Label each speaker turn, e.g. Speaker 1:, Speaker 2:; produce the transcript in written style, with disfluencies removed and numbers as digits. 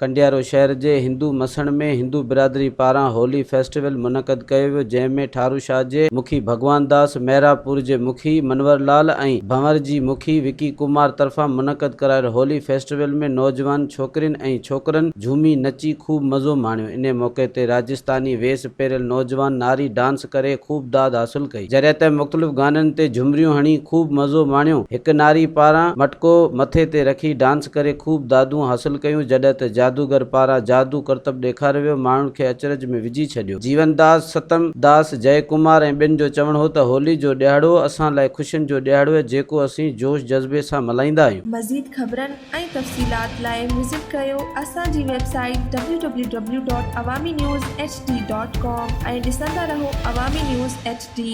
Speaker 1: ڪنڊيارو شهر جي هندو مسڻ ۾ هندو برادري پاران هولي فيسٽيول منعقد ڪيو ويو، جنهن ۾ ٺاروشاهه جي مکي ڀڳوان داس، محرابپور جي مکي منور لال ۽ ڀنور جي مکي وڪي ڪمار طرفان منعقد ڪرايل هولي فيسٽيول ۾ نوجوان ڇوڪرين ۽ ڇوڪرن جهومي نچي خوب مزو ماڻيو، انهي موقعي تي راجستاني ويس پهريل نوجوان ناري ڊانس ڪري خوب داد حاصل ڪئي، جڏهن ته مختلف گانن تي جهمريون هڻي خوب مزو ماڻيو، هڪ ناري پاران مٽڪو مٿي تي رکي ڊانس ڪري خوب دادون حاصل ڪيون، جڏهن ته جادوگر پاران جادو ڪرتب ڏيکاريو ويو، ماڻهن کي اچرج ۾ وجهي ڇڏيو. جيون داس، ستم داس، جئي ڪمار ۽ ٻين جو چوڻ هو ته هولي جو ڏهاڙو اسان لاء خوشين جو ڏهاڙو آهي، جيڪو اسين جوش جذبي سان ملهائيندا آهيون.
Speaker 2: مزيد خبرن ۽ تفصيلات لاء وزٽ ڪريو اسان جي website W W W dot Awami news H D dot com ۽ ڏسندا رهو عوامي نيوز ايڇ ڊي.